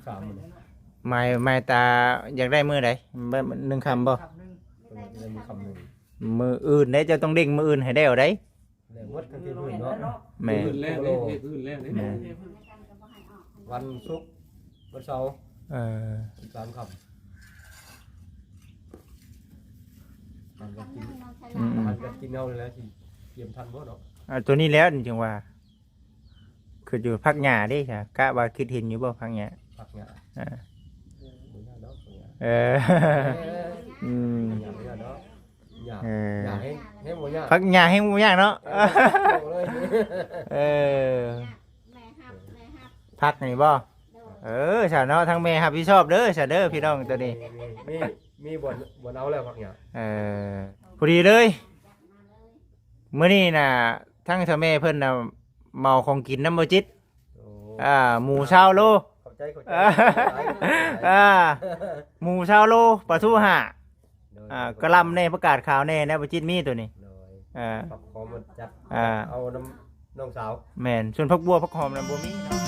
ສາມມື້ນີ້ ໝາຍ ໝາຍຕາຢາກໄດ້ມື້ໃດ? ມື້ໜຶ່ງຄ່ຳບໍ່? ເອີ ໄດ້ມື້ຄ່ຳໜຶ່ງ ມື້ອື່ນເດ້ ເຈົ້າຕ້ອງເລັ່ງມື້ອື່ນໃຫ້ແລ້ວໃດ. ແລ້ວໝົດທັງທີ່ພື້ນເນາະ ແມ່ນ ມື້ອື່ນແລ້ວເດ້ ມື້ອື່ນແລ້ວເດ້ ແມ່ນ ວັນສຸກ ວັນເສົາ ເອີ ສິບສາມຄ່ຳ ອືມໆ ອາຫານການກິນເຮົານີ້ແຫຼະ ຊິກຽມທັນບໍ່ເນາະ? ອ່າ ໂຕນີ້ແຫຼະຈຶ່ງວ່າ ຄືຢູ່ຜັກຫຍ້າເດ້ ກະວ່າຄິດເຫັນຢູ່ບໍ່ ຜັກຫຍ້າ? ຜັກຫຍ້າ ອ່າ ບໍ່ຍາກດອກ ເອີ ອືມ ຫຍ້າບໍ່ຍາກດອກ ຫຍ້າ ເອີ ຫຍ້າແຮງ ແຮງບໍ່ຍາກ ຜັກຫຍ້າແຮງບໍ່ຍາກເນາະ ເອີ ເອີ ແມ່ຮັບ ແມ່ຮັບ ຜັກນີ້ບໍ່? ເອີ ຊະເນາະ ທາງແມ່ຮັບຜິດຊອບເດີ ຊະເດີ ພີ່ນ້ອງ ໂຕນີ້ ມີ ມີ ມີບ່ອນ ບ່ອນເອົາແລ້ວ ຜັກຫຍ້າ ເອີ ພໍດີເລີຍ ມື້ນີ້ນະ ທັງເຖົ້າແມ່ເພິ່ນນະ ເໝົາຂອງກິນນຳບໍ່ຈິດ ໂອ້ ອ່າ ໝູຊາວໂລ ຂອບໃຈ ຂອບໃຈ ອ່າ ໝູຊາວໂລ ປາທູຫ້າ ໂດຍ ອ່າ ກະຫຼໍ່າແດ່ ຜັກກາດຂາວແດ່ ແນວບໍ່ຈິດມີໂຕນີ້ ໂດຍ ອ່າ ປັບຄອມມັນຈັດ ອ່າ ເອົານຳ ນ້ອງສາວ ແມ່ນ ສ່ວນຜັກບົ່ວຜັກຫອມນັ້ນບໍ່ມີເນາະ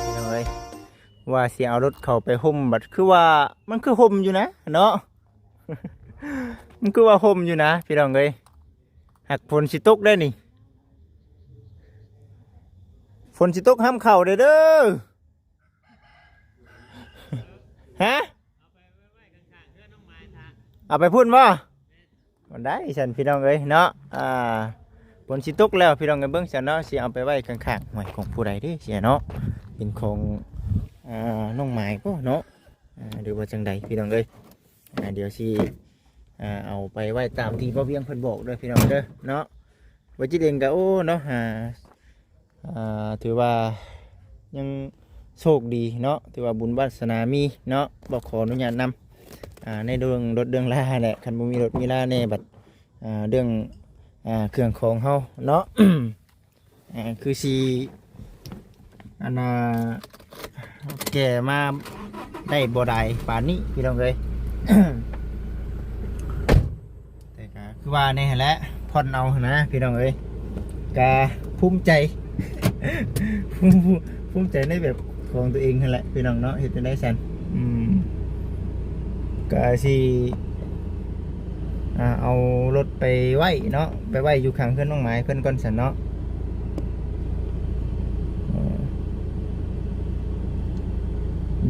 ພີ່ນ້ອງເອີຍ ວ່າຊິເອົາລົດເຂົ້າໄປຮົ່ມ ບັດຄືວ່າ ມັນຄືຮົ່ມຢູ່ນະເນາະ ມັນຄືວ່າຮົ່ມຢູ່ນະ ພີ່ນ້ອງເອີຍ. ຫາກຝົນຊິຕົກໄດ໋ນີ້ ຝົນຊິຕົກຫ້າມເຂົ້າເດີ້ ເດີ້ ຮະ ເອົາໄປພຸ້ນບໍ່? ບໍ່ໄດ້ຊັ້ນພີ່ນ້ອງເອີຍເນາະ ອ່າ ຝົນຊິຕົກແລ້ວພີ່ນ້ອງເອີຍ ເບິ່ງຊັ້ນເນາະ ຊິເອົາໄປໄວ້ຂ້າງໆ ຫ້ວຍ ຂອງຜູ້ໃດເດ້ເສຍເນາະ ເປັນຂອງ ອ່າ ນ້ອງໝາຍບໍ່ເນາະ ອ່າ ຫຼືວ່າຈັ່ງໃດພີ່ນ້ອງເອີຍ ອ່າ ດຽວຊິ ອ່າ ເອົາໄປໄວ້ຕາມທີ່ພໍ່ວຽງເພິ່ນບອກເດີ້ພີ່ນ້ອງເດີ້ເນາະ ວ່າຈິດເອງກະ ໂອ້ ເນາະ ອ່າ ອ່າ ຖືວ່າຍັງໂຊກດີເນາະ ຖືວ່າບຸນວາສະໜາມີເນາະ ບໍ່ຂໍອະນຸຍາດນຳ ອ່າ ໃນເລື່ອງລົດເລື່ອງລາແຫຼະ ຄັນບໍ່ມີລົດມີລາແດ່ ບັດ ອ່າ ເລື່ອງ ອ່າ ເຄື່ອງຂອງເຮົາເນາະ ອ່າ ຄືຊິ ອັນນ່າ ແກ່ມາໄດ້ບໍ່ຫຼາຍປານນີ້ພີ່ນ້ອງເອີຍ ແຕ່ກະຄືວ່າແນ່ຫັ້ນແຫຼະ ຜ່ອນເອົາຫັ້ນນະພີ່ນ້ອງເອີຍ ກະພູມໃຈ ພູມ ພູມໃຈໃນແບບຂອງຕົວເອງຫັ້ນແຫຼະພີ່ນ້ອງເນາະ ເຮັດຈັ່ງໃດຊັ້ນ ອືມ ກະຊິ ອ່າ ເອົາລົດໄປໄວ້ເນາະ ໄປໄວ້ຢູ່ຂ້າງເຮືອນນ້ອງໝາຍເພິ່ນກ່ອນຊັ້ນເນາະ ເອີ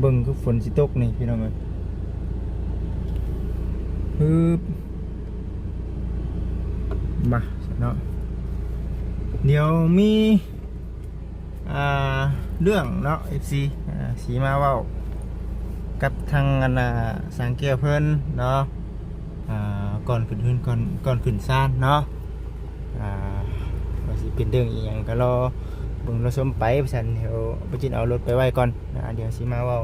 ເບິ່ງຄືຝົນຊິຕົກນີ້ພີ່ນ້ອງເອີຍ ຮຶບ ມາເນາະ ດຽວມີ ອ່າ ເລື່ອງເນາະ ເອັຟຊີ ອ່າ ຊິມາເວົ້າກັບທາງ ອັນນ່າ ສາງແກ້ວເພິ່ນເນາະ ອ່າ ກ່ອນຂຶ້ນເຮືອນ ກ່ອນ ກ່ອນຂຶ້ນຊານເນາະ ອ່າ ວ່າຊິເປັນເລື່ອງອີ່ຫຍັງກະລໍເບິ່ງລໍຊົມໄປ ວ່າຊັ້ນ ດຽວບໍ່ຈິດເອົາລົດໄປໄວ້ກ່ອນ ອ່າ ດຽວຊິມາເວົ້າ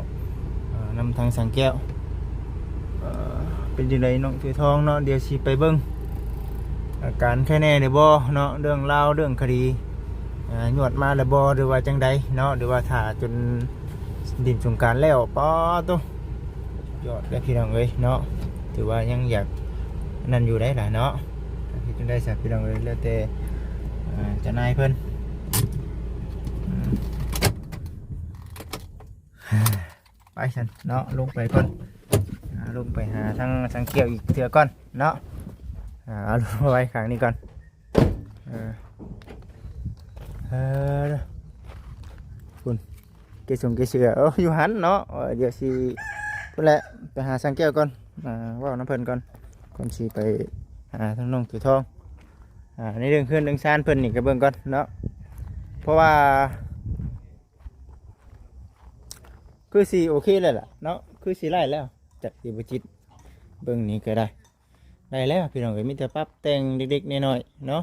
ອ່າ ນຳທາງສາງແກ້ວ ເອີ ເປັນຈັ່ງໃດນ້ອງເສືອທອງເນາະ ດຽວຊິໄປເບິ່ງອາການໃຄແນ່ແລ້ວບໍ່ເນາະ ເລື່ອງລາວເລື່ອງຄະດີ ອ່າ ຍວດມາແລ້ວບໍ່ ຫຼືວ່າຈັ່ງໃດເນາະ ຫຼືວ່າຖ້າຈົນຫຼິ້ນສົງການແລ້ວ ປາໂຕ ຍອດແລ້ວພີ່ນ້ອງເອີຍເນາະ ຖືວ່າຍັງຢາກນັ້ນຢູ່ໄດ໋ລະເນາະ ເຮັດຈັ່ງໃດຊະພີ່ນ້ອງເອີຍ ແລ້ວແຕ່ ອ່າ ເຈົ້ານາຍເພິ່ນ ອືມ ໄປຊັ້ນເນາະ ລົງໄປກ່ອນ ອ່າ ລົງໄປຫາທາງ ທາງກ່ຽວອີກເທື່ອກ່ອນເນາະ ອ່າ ເອົາລົງມາໄວ້ຂ້າງນີ້ກ່ອນ ເອີ ເອີ ພຸ້ນ ເກສົງເກເສືອ ເອີ ຢູ່ຫັ້ນເນາະ ເອີ ດຽວຊິ ພຸ້ນແຫຼະ ໄປຫາຊ່າງແກ້ວກ່ອນ ອ່າ ເວົ້ານຳເພິ່ນກ່ອນ ກ່ອນຊິໄປຫາທາງນ້ອງເສືອທອງ ອ່າ ໃນເລື່ອງເຮືອນເລື່ອງຊານເພິ່ນນີ້ກໍເບິ່ງກ່ອນເນາະ ເພາະວ່າ ຄືຊິໂອເຄແລ້ວລະເນາະ ຄືຊິໄດ້ແລ້ວ ຈາກທີ່ບໍ່ຈິດເບິ່ງນີ້ກໍໄດ້ ໄດ້ແລ້ວພີ່ນ້ອງເອີຍ ມີແຕ່ປັບແຕ່ງເລັກໆນ້ອຍໆເນາະ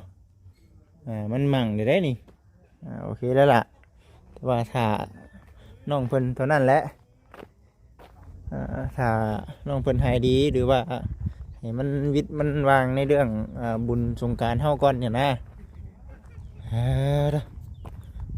ອ່າ ມັນໝັ່ງຢູ່ເດ້ນີ້ ອ່າ ໂອເຄແລ້ວລະ ແຕ່ວ່າຖ້ານ້ອງເພິ່ນເທົ່ານັ້ນແຫຼະ ອ່າ ຖ້ານ້ອງເພິ່ນໃຫ້ດີ ຫຼືວ່າໃຫ້ມັນວິດມັນວ່າງໃນເລື່ອງ ອ່າ ບຸນສົງການເຮົາກ່ອນນີ້ນະ ເອີ ເດີ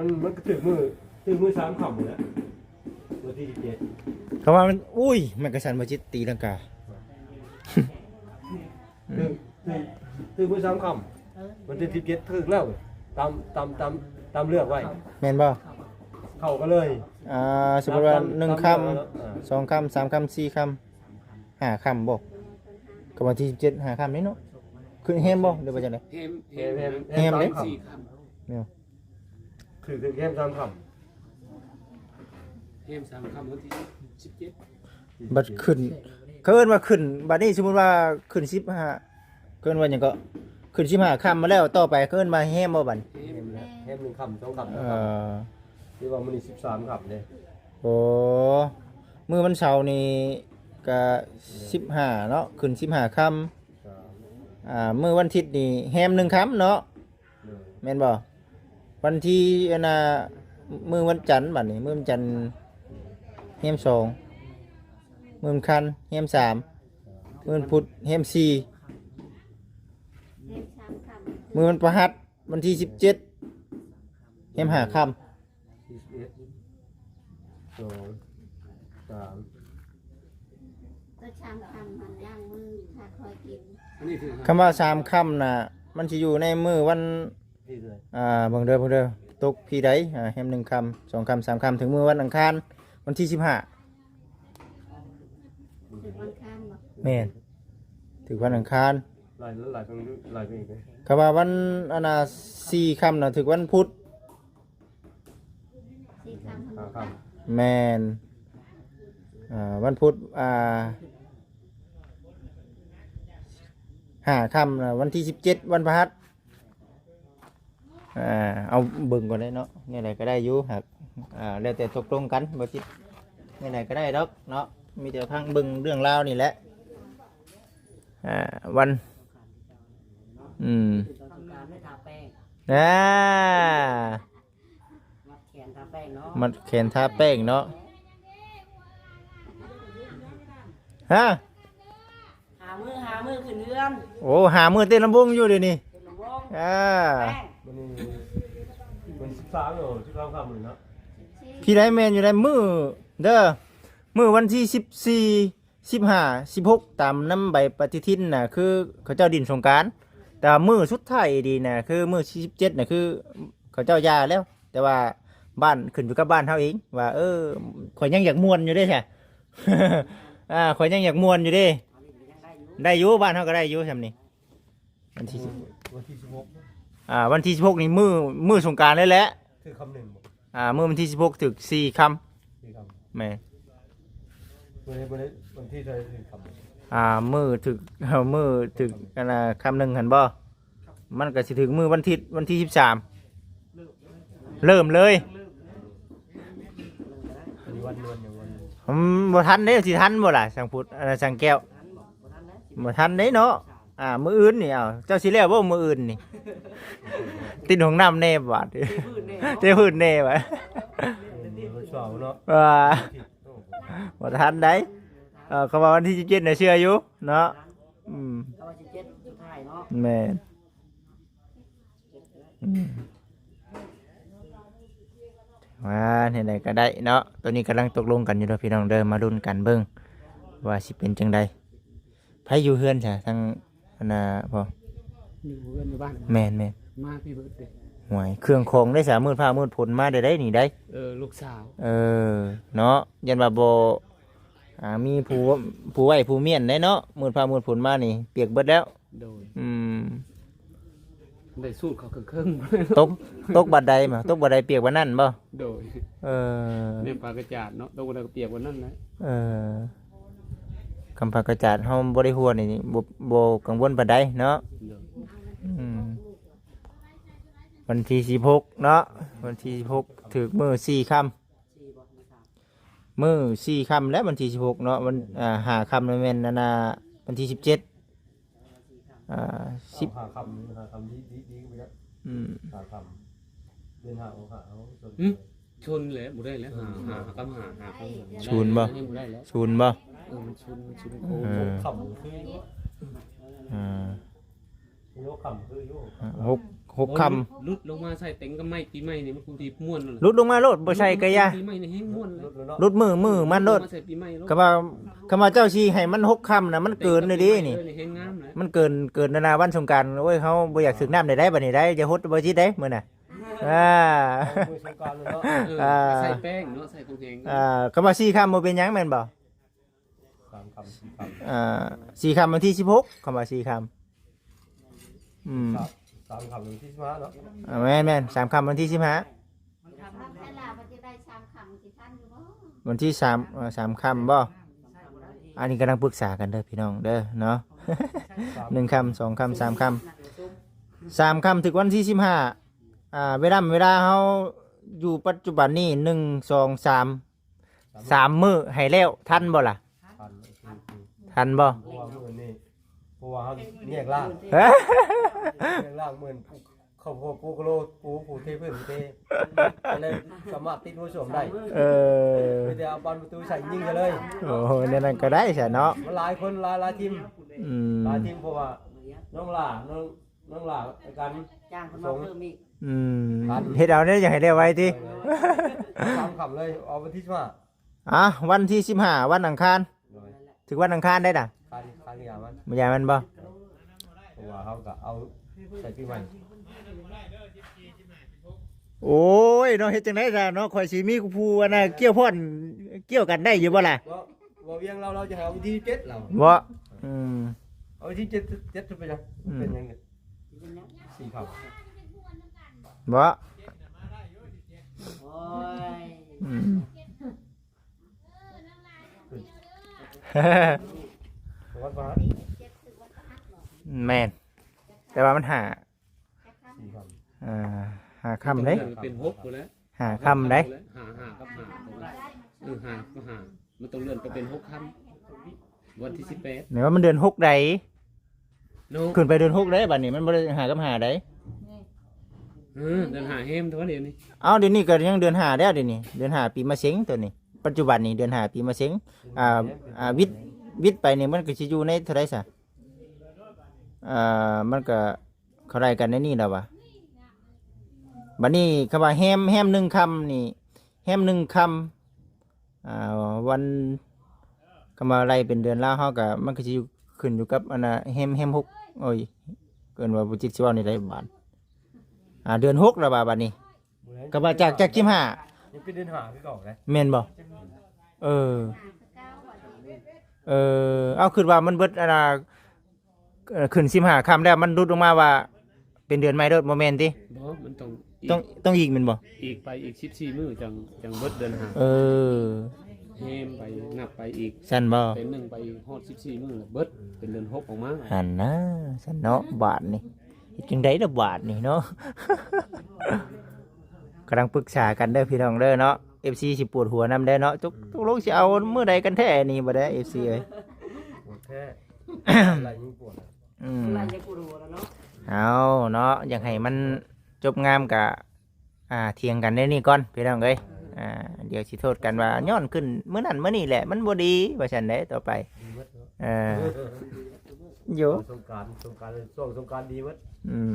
ມັນ ມັນກໍຖືກມື້ ຖືກມື້ສາມຄ່ຳແຫຼະ ວັນທີສິບເຈັດ ເຂົາວ່າມັນ ອຸ້ຍ ແມ່ນກະສັນບໍ່ຈິດຕີລັງກາ ຖືກ ຖືກ ຖືກມື້ສາມຄ່ຳ ວັນທີສິບເຈັດຖືກແລ້ວ ຕາມ ຕາມ ຕາມ ຕາມເລືອກໄວ້ ແມ່ນບໍ່? ເຂົ້າກັນເລີຍ ອ່າ ສົມມຸດວ່າ ຕາມ ໜຶ່ງຄ່ຳ ຕາມເລືອກໄວ້ເນາະ ອ່າ ສອງຄ່ຳ ສາມຄ່ຳ ສີ່ຄ່ຳ ຫ້າຄ່ຳບໍ່? ກໍວັນທີສິບເຈັດ ຫ້າຄ່ຳນີ້ເນາະ ຄືແຮມບໍ່ ຫຼືວ່າຈັ່ງໃດ? ແຮມ ແຮມ ແຮມ ແຮມເດ້ ສາມຄ່ຳ ສີ່ຄ່ຳ ແມ່ນ ຖືກ ຖືກແຮມສາມຄ່ຳ ແຮມສາມຄ່ຳ ວັນທີສິບເຈັດ ບັດຂຶ້ນ ເຂົາເອີ້ນວ່າຂຶ້ນ ບັດນີ້ສົມມຸດວ່າຂຶ້ນສິບຫ້າ ເຂົາເອີ້ນວ່າຫຍັງເກາະ ຂຶ້ນສິບຫ້າຄ່ຳມາແລ້ວ ຕໍ່ໄປເຂົາເອີ້ນວ່າແຮມບໍ່ບັດ? ແຮມແລ້ວ ແຮມໜຶ່ງຄ່ຳ ສອງຄ່ຳ ເອີ ຖືວ່າມື້ນີ້ສິບສາມຄ່ຳເດ້ ໂອ້ ມື້ວັນເສົານີ້ກະສິບຫ້າເນາະ ຂຶ້ນສິບຫ້າຄ່ຳ ອ່າ ມື້ວັນທິດນີ້ແຮມໜຶ່ງຄ່ຳເນາະ ແມ່ນບໍ່? ວັນທີ ອັນນ່າ ມື້ວັນຈັນ ບັດນີ້ ມື້ວັນຈັນແຮມສອງ ມື້ອັງຄານແຮມສາມ ມື້ວັນພຸດແຮມສີ່ ມື້ວັນພະຫັດ ວັນທີສິບເຈັດ ແຮມຫ້າຄ່ຳ ສິບເອັດ ສອງ ສາມ ກໍສາມຄ່ຳຫັ້ນ ຢ່າງມັນຖ້າຂ້ອຍກິນ ອັນນີ້ຄື ຄຳວ່າສາມຄ່ຳນະ ມັນຊິຢູ່ໃນມື້ວັນ ທີ່ເທົ່າໃດ ອ່າ ເບິ່ງເດີ ເບິ່ງເດີ ຕົກພີໃດ ອ່າ ແຮມໜຶ່ງຄ່ຳ ສອງຄ່ຳ ສາມຄ່ຳ ເຖິງມື້ວັນອັງຄານ ວັນທີສິບຫ້າ ຖືກວັນອັງຄານບໍ່? ແມ່ນ ຖືກວັນອັງຄານ ຫຼາຍ ຫຼາຍ ຫຼາຍເດ້ ຄຳວ່າວັນ ອັນນ່າ ສີ່ຄ່ຳນະ ຖືກວັນພຸດ ສີ່ຄ່ຳ ຫ້າຄ່ຳ ແມ່ນ ອ່າ ວັນພຸດ ອ່າ ຫ້າຄ່ຳນະ ວັນທີສິບເຈັດ ວັນພະຫັດ ອ່າ ເອົາເບິ່ງກ່ອນໄດ້ເນາະ ແນວໃດກໍໄດ້ຢູ່ ຫາກ ອ່າ ແລ້ວແຕ່ຕົກລົງກັນ ບໍ່ຈິດ ແນວໃດກໍໄດ້ດອກເນາະ ມີແຕ່ຟັງເບິ່ງເລື່ອງລາວນີ້ແຫຼະ ອ່າ ວັນ ອືມ ອ່າ ມັດແຂນທາແປ້ງເນາະ ມັດແຂນທາແປ້ງເນາະ ຮະ ຫ້າມື້ ຫ້າມື້ຂຶ້ນເຮືອນ ໂອ້ ຫ້າມື້ເຕັ້ນລຳວົງຢູ່ດຽວນີ້ ເຕັ້ນລຳວົງ ອ່າ ແປ້ງ ມື້ນີ້ວັນທີສິບສາມເນາະ ສິບສາມຄ່ຳນີ້ເນາະ ພີ່ໄດ້ແມ່ນຢູ່ໃດ ມື້ເດີ ມື້ວັນທີສິບສີ່ ສິບຫ້າ ສິບຫົກ ຕາມນຳໃບປະຕິທິນນະ ຄືເຂົາເຈົ້າຫຼິ້ນສົງການ ແຕ່ວ່າມື້ສຸດທ້າຍອີ່ຫຼີນະ ຄືມື້ທີສິບເຈັດນະ ຄືເຂົາເຈົ້າຢ່າແລ້ວ ແຕ່ວ່າບ້ານ ຂຶ້ນຢູ່ກັບບ້ານເຮົາເອງ ວ່າ ເອີ ຂ້ອຍຍັງຢາກມ່ວນຢູ່ເດ້ຊະ ອ່າ ຂ້ອຍຍັງຢາກມ່ວນຢູ່ເດ້ ໄດ້ຢູ່ ບ້ານເຮົາກໍໄດ້ຢູ່ຊ່ຳນີ້ ວັນທີສິບ ວັນທີສິບຫົກ ອ່າ ວັນທີສິບຫົກນີ້ ມື້ ມື້ສົງການເລີຍແຫຼະ ຖືກຄ່ຳໜຶ່ງບໍ່? ອ່າ ມື້ວັນທີສິບຫົກຖືກສີ່ຄ່ຳ ສີ່ຄ່ຳ ແມ່ນ ມື້ໃດ ມື້ໃດ ວັນທີເທົ່າໃດຖືກຄ່ຳ ອ່າ ມື້ຖືກ ມື້ຖືກ ອັນນ່າ ຄ່ຳໜຶ່ງຫັ້ນບໍ່? ມັນກໍຊິຖືກມື້ວັນທິດ ວັນທີສິບສາມ ເລີ່ມເລີຍ ອືມ ບໍ່ທັນເດ້ ຊິທັນບໍ່ລະ ຊ່າງພຸດ ອັນນ່າ ຊ່າງແກ້ວ ບໍ່ທັນເດ້ເນາະ ອ່າ ມື້ອື່ນນີ້ ເອົາ ເຈົ້າຊິແລ້ວບໍ່ມື້ອື່ນນີ້? ຕິດຫ້ອງນ້ຳແດ່ບາດ ເທພື້ນແດ່ບາດ ເສົາເນາະ ວ່າ ບໍ່ທັນໃດ ເອີ ເຂົາວ່າວັນທີສິບເຈັດນະ ເຊື່ອຢູ່ເນາະ ອືມ ເຂົາວ່າສິບເຈັດສຸດທ້າຍເນາະ ແມ່ນ ອືມ ວ່າແນວໃດກໍໄດ້ເນາະ ຕອນນີ້ກຳລັງຕົກລົງກັນຢູ່ເດີພີ່ນ້ອງເດີ ມາລຸ້ນກັນເບິ່ງວ່າຊິເປັນຈັ່ງໃດ ໃຜຢູ່ເຮືອນຊະ ທັງ ອັນນ່າ ພໍ່ ຢູ່ເຮືອນຢູ່ບ້ານ ແມ່ນໆ ມາພີ່ເບິດເດ້ ໂອ້ຍ ເຄື່ອງຂອງເດ້ຊະ ມືດຟ້າມືດຝົນມາໄດ້ໃດນີ້ໃດ ເອີ ລູກສາວ ເອີ ເນາະ ຢ້ານວ່າບໍ່ ອ່າ ມີຜູ້ ຜູ້ໄຫວ້ຜູ້ມ້ຽນໄດ໋ເນາະ ມືດຟ້າມືດຝົນມານີ້ປຽກເບິດແລ້ວ ໂດຍ ອືມ ໄດ້ສູດເຂົາເຄິ່ງໆ ຕົກ ຕົກບາດໃດມາ ຕົກບາດໃດປຽກບາດນັ້ນບໍ່? ໂດຍ ເອີ ແມ່ນຜ້າກະຈາດເນາະ ຕົກບາດໃດກໍປຽກບາດນັ້ນແຫຼະ ເອີ ຄຳຜ້າກະຈາດເຮົາບໍ່ໄດ້ຫົວນີ້ ບໍ່ ບໍ່ກັງວົນປານໃດເນາະ ໂດຍ ອືມ ວັນທີສິບຫົກເນາະ ວັນທີສິບຫົກ ຖືກມື້ສີ່ຄ່ຳ ມື້ສີ່ຄ່ຳແລ້ວ ວັນທີສິບຫົກເນາະ ວັນ ອ່າ ຫ້າຄ່ຳແມ່ນ ອັນນ່າ ວັນທີສິບເຈັດ ອ່າ ສິບ ຫ້າຄ່ຳ ຫ້າຄ່ຳ ດີ ດີ ດີຂຶ້ນໄປແລ້ວ ອືມ ຫ້າຄ່ຳ ເດືອນຫ້າອອກຫ້າ ເອົາ ອືມ ຊົນແຫຼະ ບໍ່ໄດ້ແລ້ວ ຫ້າ ຫ້າກັບຫ້າ ຫ້າກັບຫ້າ ສູນບໍ່ ຍັງບໍ່ໄດ້ແລ້ວ ສູນບໍ່ ເອີ ມັນສູນ ມັນສູນໂຄ້ງ ເອີ ຫົກຄ່ຳຄືຢູ່ ອ່າ ຫົກ ຫົກ ຫົກຄ່ຳ ຫຼຸດລົງມາໃສ່ເຕັງກັບໄມ້ປີໃໝ່ນີ້ ມັນຄົງຊິມ່ວນໂລດ ຫຼຸດລົງມາໂລດ ບໍ່ໃສ່ກະຢ່າ ປີໃໝ່ນີ້ແຮງມ່ວນເລີຍ ຫຼຸດໂລດ ຫຼຸດມື້ ມື້ມັນໂລດ ລົງາໃສ່ປີໃໝ່ໂລດ ກໍວ່າ ຄຳວ່າເຈົ້າຊິໃຫ້ມັນຫົກຄ່ຳນະ ມັນເກີນເລີຍເດ້ນີ້ ເອີ ນີ້ແຮງງາມນະ ມັນເກີນ ເກີນເວລາວັນສົງການ ໂອ້ຍ ເຮົາບໍ່ຢາກຖືກນ້ຳໃດໆ ບັດນີ້ໄດ໋ ຢ່າຫົດບໍ່ຈິດໄດ໋ ມື້ນະ ອ່າ ເອີ ອ່າ ໃສ່ແປ້ງເນາະ ໃສ່ຂອງແຮງ ອ່າ ຄຳວ່າສີ່ຄ່ຳບໍ່ເປັນຫຍັງແມ່ນບໍ່? ສາມຄ່ຳ ສີ່ຄ່ຳ ອ່າ ສີ່ຄ່ຳວັນທີສິບຫົກ ຄຳວ່າສີ່ຄ່ຳ ອືມ ສາມ ສາມຄ່ຳວັນທີສິບຫ້າເນາະ ອ່າ ແມ່ນໆ ສາມຄ່ຳວັນທີສິບຫ້າ ວັນທີສາມ ເອີ ສາມຄ່ຳບໍ່? ອັນນີ້ກຳລັງປຶກສາກັນເດີພີ່ນ້ອງເດີເນາະ ໜຶ່ງຄ່ຳ ສອງຄ່ຳ ສາມຄ່ຳ ສາມຄ່ຳຖືກວັນທີສິບຫ້າ ອ່າ ເວລາ ເວລາເຮົາຢູ່ປັດຈຸບັນນີ້ ໜຶ່ງ ສອງ ສາມ ສາມມື້ໃຫ້ແລ້ວ ທັນບໍ່ລະ? ທັນ ທັນບໍ່? ເພາະວ່າມື້ນີ້ ເພາະວ່າເຮົາແຍກລ້າງ ແຍກລ້າງມື້ເຂົ້າ ປູກະໂລ ປູ ປູເທພື້ນເທ ກໍເລີຍສາມາດຕິດຫົວໂສມໄດ້ ເອີ ມີແຕ່ເອົາບານປະຕູໃສ່ຍິງເລີຍ ໂອ້ ແນວນັ້ນກໍໄດ້ຊະເນາະ ມັນຫຼາຍຄົນ ຫຼາຍ ຫຼາຍທີມ ອືມ ຫຼາຍທີມ ເພາະວ່ານ້ອງຫຼ້າ ນ້ອງ ນ້ອງຫຼ້າ ອາການ ຈ້າງເພິ່ນມາເພີ່ມອີກ ອືມ ເຮັດເອົາແນວຢາກໃຫ້ໄດ້ໄວຕິ ສາມຄ່ຳເລີຍ ເອົາວັນທີສິບຫ້າ ອ່ະ ວັນທີສິບຫ້າ ວັນອັງຄານ ໂດຍ ຖືກວັນອັງຄານໄດ້ດະ ຄານ ຄານຢາມັນ ຢາມັນບໍ່? ເພາະວ່າເຮົາກໍເອົາໃສ່ປີໃໝ່ ໂອ້ຍເນາະ ເຮັດຈັ່ງໃດຊະເນາະ ຂ້ອຍຊິມີຜູ້ອັນນ່າກ່ຽວພ້ອນ ກ່ຽວກັນໄດ້ຢູ່ບໍ່ລະ? ບໍ່ ບໍ່ວຽງລາວ ລາວຈະໃຫ້ເອົາວັນທີສິບເຈັດລາວ ບໍ່? ອືມ ເອົາວັນທີເຈັດ ເຈັດເປັນຫຍັງ? ອືມ ເປັນຫຍັງ? ສີ່ຄ່ຳ ບໍ່? ໂອ້ຍ ອືມ ແມ່ນ ແຕ່ວ່າມັນຫ້າ ອ່າ ຫ້າຄ່ຳເດ້ ເປັນຫົກພຸ້ນແຫຼະ ຫ້າຄ່ຳເດ້ ຫ້າ ຫ້າກັບຫ້າ ເອີ ຫ້າກັບຫ້າ ມັນຕ້ອງເລື່ອນໄປເປັນຫົກຄ່ຳ ວັນທີສິບແປດ ແມ່ນວ່າມັນເດືອນຫົກໃດ ເນາະ ຂຶ້ນໄປເດືອນຫົກເດ້ ບັດນີ້ມັນບໍ່ໄດ້ຫ້າກັບຫ້າໃດ ເອີ ເດືອນຫ້າແຮມເທົ່າດຽວນີ້ ເອົ້າ ດຽວນີ້ກໍຍັງເດືອນຫ້າແລ້ວ ດຽວນີ້ເດືອນຫ້າປີມະເສັງ ໂຕນີ້ ປັດຈຸບັນນີ້ເດືອນຫ້າປີມະເສັງ ອ່າ ອ່າ ວິດ ວິດໄປນີ້ມັນກໍຊິຢູ່ໃນເທົ່າໃດຊະ ເອີ ມັນກໍເຂົ້າໄລ່ກັນໃນນີ້ແລ້ວວ່າ ບັດນີ້ຄຳວ່າແຮມ ແຮມໜຶ່ງຄ່ຳນີ້ ແຮມໜຶ່ງຄ່ຳ ອ່າ ວັນ ຄຳວ່າໄລ່ເປັນເດືອນລາວເຮົາກໍ ມັນກໍຊິຢູ່ ຂຶ້ນຢູ່ກັບອັນນ່າ ແຮມ ແຮມຫົກ ໂອ້ຍ ເອີ້ນວ່າບໍ່ຈິດຊິເວົ້າແນວໃດບາດ ອ່າ ເດືອນຫົກແລ້ວວ່າ ບັດນີ້ ກໍວ່າຈາກ ຈາກສິບຫ້າ ຍັງເປັນເດືອນຫ້າຄືເກົ່າເດ້ ແມ່ນບໍ່? ເອີ ເອີ ເອົາ ຄິດວ່າມັນເບິດອັນນ່າ ເອີ ຂຶ້ນສິບຫ້າຄ່ຳແລ້ວ ມັນຫຼຸດລົງມາວ່າເປັນເດືອນໃໝ່ໂລດ ບໍ່ແມ່ນຕິ? ບໍ່ ມັນຕ້ອງອີກ ຕ້ອງ ຕ້ອງອີກແມ່ນບໍ່? ອີກໄປອີກສິບສີ່ມື້ ຈັ່ງ ຈັ່ງເບິດເດືອນຫ້າ ເອີ ແຮມໄປ ນັບໄປອີກ ຊັ້ນບໍ່? ເປັນໜຶ່ງໄປອີກຮອດສິບສີ່ມື້ ແລ້ວເບິດເປັນເດືອນຫົກອອກມາ ຫັ້ນນະ ຊັ້ນເນາະ ບາດນີ້ ເຮັດຈັ່ງໃດລະບາດນີ້ເນາະ ກຳລັງປຶກສາກັນເດີພີ່ນ້ອງເດີເນາະ ເອັຟຊີ ຊິປວດຫົວນຳເດ້ເນາະ ຕົກ ຕົກລົງຊິເອົາມື້ໃດກັນແທ້ນີ້ ບໍ່ໄດ້ ເອັຟຊີ ເອີຍ ປວດແທ້ ໄລ່ຍິງປວດ ອືມ ໄລ່ຍັງປວດຫົວແລ້ວເນາະ ເອົາເນາະ ຢາກໃຫ້ມັນຈົບງາມກະ ອ່າ ຖຽງກັນໃນນີ້ກ່ອນພີ່ນ້ອງເອີຍ ອ່າ ດຽວຊິໂທດກັນວ່າຍ້ອນຂຶ້ນມື້ນັ້ນມື້ນີ້ແຫຼະ ມັນບໍ່ດີວ່າຊັ້ນເດ້ ຕໍ່ໄປ ດີເບິດເນາະ ເອີ ຢູ່ ສົງການ ສົງການ ຊ່ວງສົງການດີເບິດ ອືມ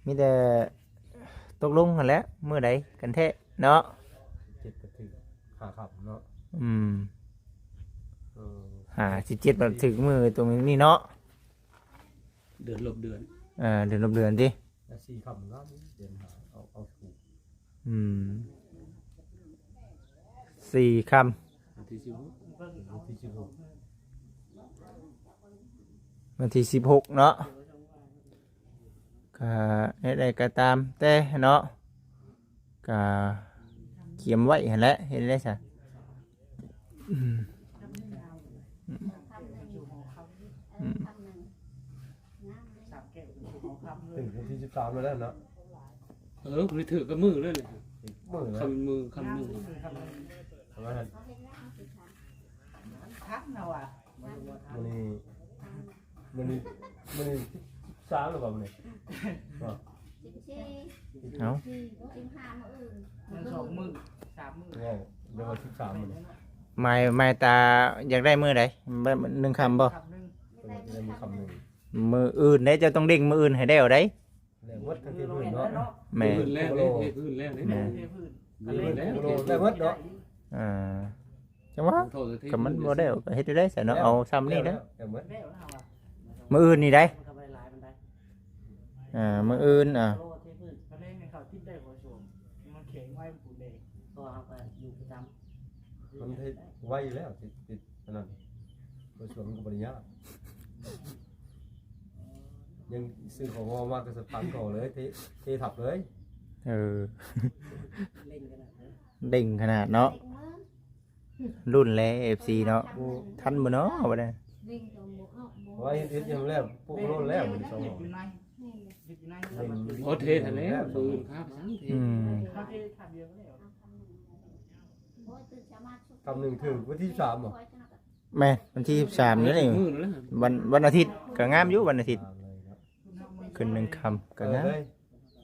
ມີແຕ່ຕົກລົງຫັ້ນແຫຼະ ມື້ໃດກັນແທ້ເນາະ ເຈັດກໍຖືກຫ້າຄ່ຳເນາະ ອືມ ເອີ ຫ້າ ສິບເຈັດ ມັນຖືກມື້ຕົງນີ້ເນາະ ເດືອນລົບເດືອນ ເອີ ເດືອນລົບເດືອນຕິ ສີ່ຄ່ຳເນາະ ເດືອນຫ້າ ເອົາ ເອົາຖືກ ອືມ ສີ່ຄ່ຳ ວັນທີສິບຫົກ ວັນທີສິບຫົກ ວັນທີສິບຫົກເນາະ ກະແນວໃດກໍຕາມແຕ່ເນາະ ກະກຽມໄວ້ຫັ້ນແຫຼະ ເຮັດໄດ້ຊະ ອືມ ອືມ ອືມ ຖືກວັນທີສິບສາມແລ້ວເນາະ ເອີ ມັນຖືກກັບມື້ເລີຍ ມື້ເລີຍ ຄ່ຳມື້ ຄ່ຳໜຶ່ງ ປະມານນັ້ນ ຄັກນະວ່າ ມື້ນີ້ ມື້ນີ້ ມື້ນີ້ສິບສາມແລ້ວບໍ່ມື້ນີ້ ບໍ່ ສິບສີ່ ເອົ້າ ສິບຫ້າມື້ອື່ນ ຍັງສອງມື້ ສາມມື້ ເວົ້າ ເດີວ່າສິບສາມມື້ນີ້ ໝາຍ ໝາຍຕາຢາກໄດ້ມື້ໃດ? ໜຶ່ງຄ່ຳບໍ່? ຄ່ຳໜຶ່ງ ໄດ້ມື້ຄ່ຳໜຶ່ງ ມື້ອື່ນເດ້ ເຈົ້າຕ້ອງເລັ່ງມື້ອື່ນໃຫ້ແລ້ວໃດ. ແລ້ວໝົດທັງທີ່ພື້ນເນາະ ແມ່ນ ພື້ນແລ້ວເດ້ ເທພື້ນແລ້ວເດ້ ແມ່ນ ເທພື້ນ ເທພື້ນແລ້ວ ໂອ້ໂຫ ໄດ້ໝົດເນາະ ອ່າ ຈັ່ງວ່າ ໂທດ ກໍມັນບໍ່ໄດ້ ກໍເຮັດໄດ້ໃສເນາະ ເອົາຊ່ຳນີ້ເນາະ ໄດ້ໝົດ ມື້ອື່ນນີ້ໄດ໋ ອ່າ ມື້ອື່ນ ອ່າ ມັນເຮັດໄວຢູ່ແລ້ວ ຕິດ ຕິດອັນນັ້ນ ບໍ່ສວນມັນກໍບໍ່ໄດ້ຍາກ ຍັງຊື້ຂອງງໍມາກໍສະພັນເຂົາເລີຍ ເທ ເທທັບເລີຍ ເອີ ເລັ່ງຂະໜາດເນາະ ລຸ້ນແລ ເອັຟຊີ ເນາະ ໂອ້ ທັນບໍ່ເນາະ ບໍ່ໄດ້ ເຮັດ ເຮັດຫຍັງແລ້ວ ປຸກໂລດແລ້ວ ມັນສອງ ໂອເທຫັ້ນແຫຼະ ມື້ອື່ນພາໄປສັງເທ ອືມ ກຳໜຶ່ງຖືກວັນທີສາມບໍ່? ແມ່ນ ວັນທີສິບສາມນີ້ ມື້ນັ້ນແຫຼະ ວັນ ວັນອາທິດກໍງາມຢູ່ ວັນອາທິດ ຂຶ້ນໜຶ່ງຄ່ຳກໍງາມ ເປີດເລີຍ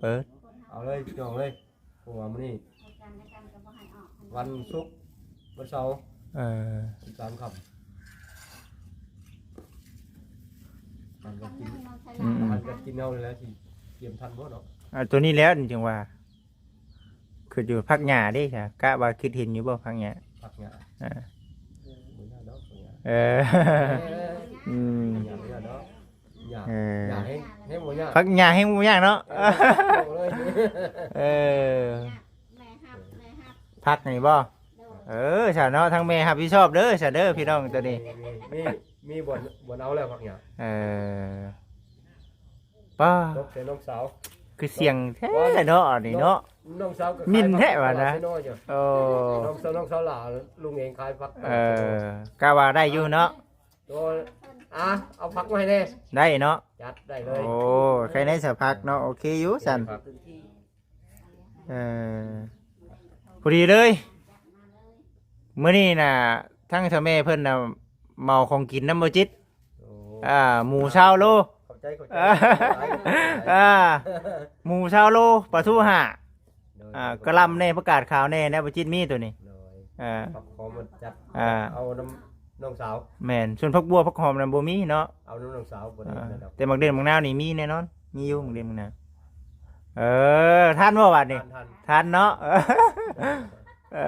ເປີດ ເອົາເລີຍພີ່ນ້ອງເອີຍ ເພາະວ່າມື້ນີ້ວັນສຸກ ວັນເສົາ ເອີ ສິບສາມຄ່ຳ ອືມໆ ອາຫານການກິນເຮົານີ້ແຫຼະ ຊິກຽມທັນບໍ່ເນາະ ອ່າ ໂຕນີ້ແຫຼະ ຈັ່ງວ່າ ຄືຢູ່ຜັກຫຍ້າເດ້ ກະວ່າຄິດເຫັນຢູ່ບໍ່ ຜັກຫຍ້າ ຜັກຫຍ້າ ອ່າ ບໍ່ຍາກດອກ ເອີ ອືມ ຫຍ້າບໍ່ຍາກດອກ ຫຍ້າ ເອີ ຫຍ້າແຮງ ແຮງບໍ່ຍາກ ຜັກຫຍ້າແຮງບໍ່ຍາກເນາະ ເອີ ເອີ ແມ່ຮັບ ແມ່ຮັບ ຜັກນີ້ບໍ່ ເອີ ຊະເນາະ ທາງແມ່ຮັບຜິດຊອບເດີ ຊະເດີ ພີ່ນ້ອງ ໂຕນີ້ ມີ ມີບ່ອນ ບ່ອນເອົາແລ້ວ ຜັກຫຍ້າ ເອີ ປ້າ ຕົກໃສ່ນ້ອງສາວ ຄືສ່ຽງແທ້ເນາະ ອັນນີ້ເນາະ ນ້ອງສາວກໍຂາຍ ມິນແທ້ວ່ານະ ຕະຫຼາດໄຊນ້ອຍຢູ່ ໂອ້ ນ້ອງສາວ ນ້ອງສາວຫຼ້າ ລຸງເອງຂາຍຜັກ ເອີ ກະວ່າໄດ້ຢູ່ເນາະ ໂດຍ ອ່ະ ເອົາຜັກມາໃຫ້ແດ່ ໄດ້ເນາະ ຈັດໄດ້ເລີຍ ໂອ້ ໃຄໃນສະຜັກເນາະ ໂອເຄຢູ່ຊັ້ນ ເອີ ພໍດີເລີຍ ມື້ນີ້ນະ ທາງເຖົ້າແມ່ເພິ່ນນະ ເໝົາຂອງກິນນຳບໍ່ຈິດ ໂອ້ ອ່າ ໝູຊາວໂລ ຂອບໃຈ ຂອບໃຈ ອ່າ ໝູຊາວໂລ ປາທູຫ້າ ໂດຍ ອ່າ ກະຫຼ່ຳແດ່ ຜັກກາດຂາວແດ່ ແລ້ວບໍ່ຈິດມີໂຕນີ້ ໂດຍ ອ່າ ຜັກຫອມມັນຈັດ ອ່າ ເອົານຳ ນ້ອງສາວ ແມ່ນ ສ່ວນຜັກບົ່ວຜັກຫອມນັ້ນບໍ່ມີເນາະ ເອົານຳນ້ອງສາວບໍ່ໄດ້ ອ່າ ແລ້ວດອກ ແຕ່ໝາກເດັນໝາກນາວນີ້ມີແນ່ນອນ ມີຢູ່ໝາກເດັນໝາກນາວ ເອີ ທັນບໍ່ບາດນີ້ ທັນ ທັນ ທັນເນາະ ເອີ